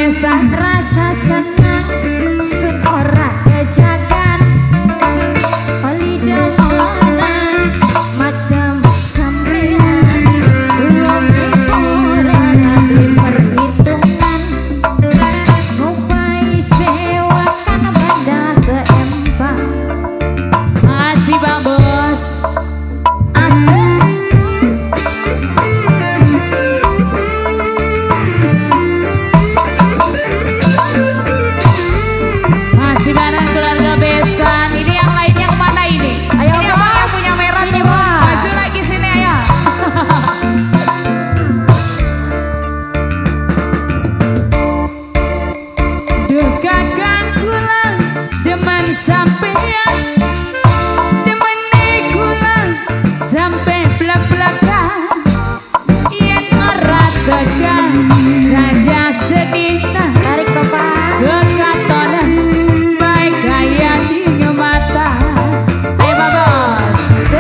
besan. Rasa senang sun ora kejagan oli demonan macam sampean wong ora beli perhitungan ngupai sewakan banda seempang. Makasih Bang Bos. Asik. Masih bareng keluarga besan. Ini yang lainnya kemana ini? Ayo ini abang yang punya merah sini, tuh. Maju lagi sini ayo. Duh kakang kula demen sampean, demene kula sampe blak-blakan. Yen ora tekan saja sedih. Tarik bapak. Kekatonan baik gaya di mata. Ayo Pak Bos.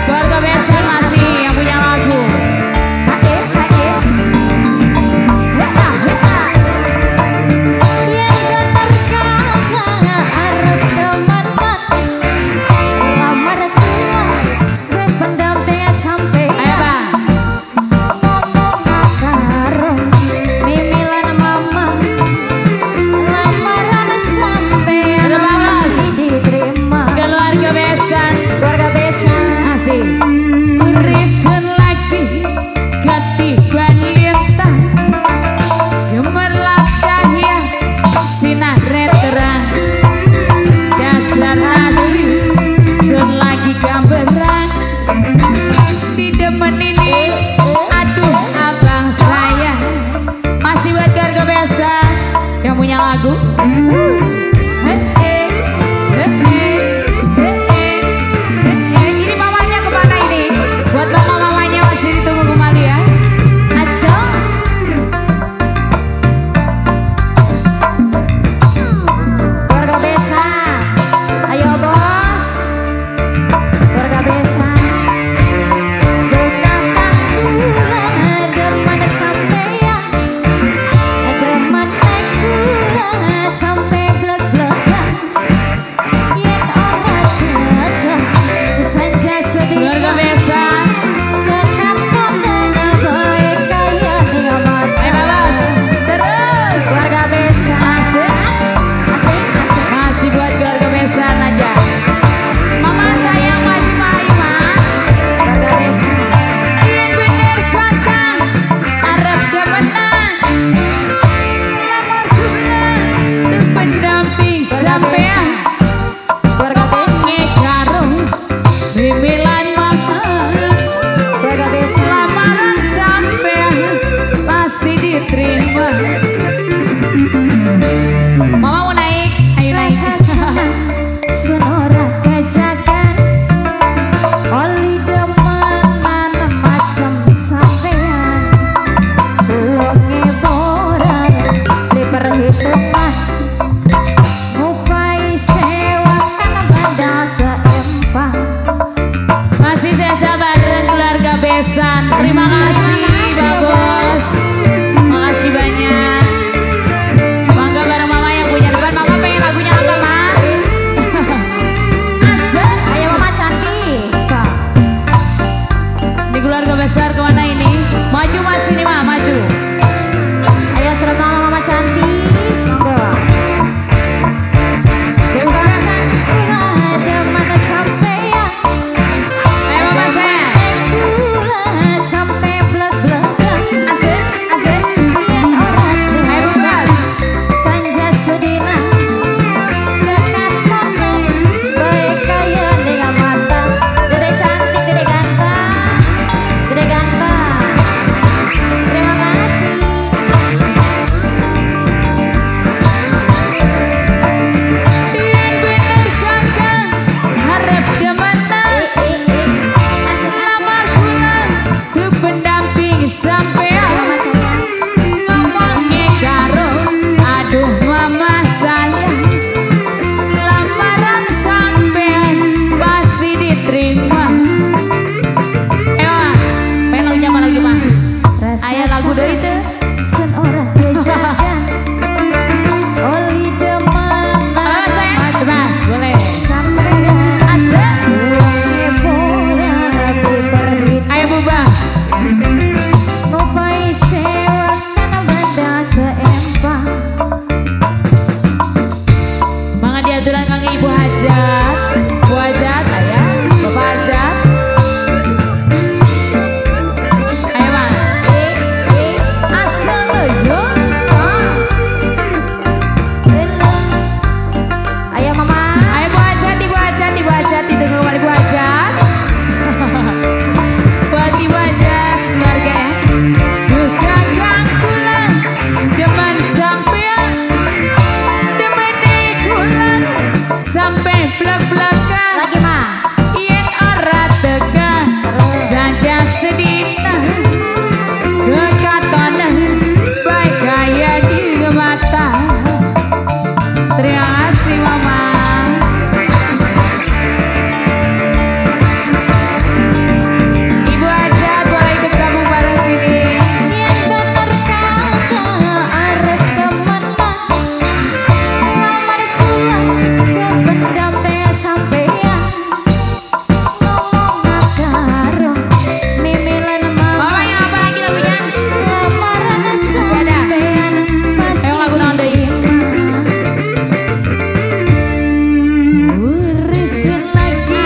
Keluarga besan masih yang punya lagu. Hae hae. Hea hea. Yen getar kakang arep demen mati. Lamar kula gue pendam teh sampean. Ayo Bang. Ngomong karo mimilan mama. Lamaran sampean Ada Bang Bos. masih diterima. Keluarga besan. Keluarga besan. Asik. Urisun lagi ketiban lintang, gemerlap cahaya sinar terang. Dasar asih sun lagi gamberan di demen ini. Aduh abang saya. Masih buat keluarga besan yang punya lagu. He he he he he he. Ini mamanya kemana ini? Buat mama-mamanya masih ditunggu kembali ya. Aco. Keluarga besan. Ayo bos. Keluarga besan. Duh kakang kula demen sampean. Demen kula sampe blek-blekan. Yen Diaturan kangge Ibu Hajat, Bu Hajat, ayah, Bapak Hajat. Ayo Mas. Asal yo, tos. Ayo Mama. Ayo Bu Hajat, Ibu Hajat, Ibu Hajat, ditunggu kembali Bu Hajat. Buat Ibu Hajat sekeluarga ya. Kakang kula demen sampean, demene kula sampai blek-blekan. Lagi Ma. Yen ora teka saja sedita kekatonan baik gaya di mata. Terima kasih Mama. Ibu Hajat boleh ikut gabung bareng sini. Yen bener kakak arep temenan, lamar kula kependam sampean. Ngomong karo mimi lan mama. Mama yang apa lagi lagunya? Lamaran sampean pasti. Ayo lagu naon deui? Urusun lagi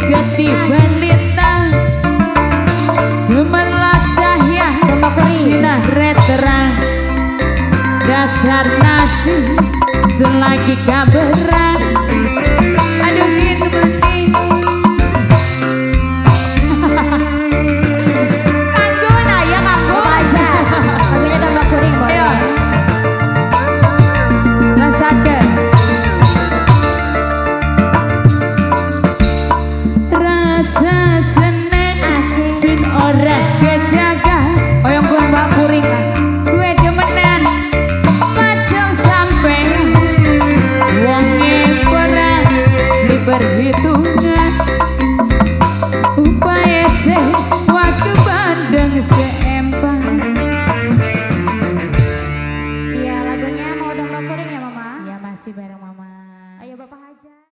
ketiban lintang, gemerlap cahya sinar terang. Dasar nasi selagi kaberan. Aduh kin meni. Kanggun ayo kanggun. Bapak Hajat. Lagunya tambah kuring boleh. Ayo. Rasakan. Rasa seneng sin ora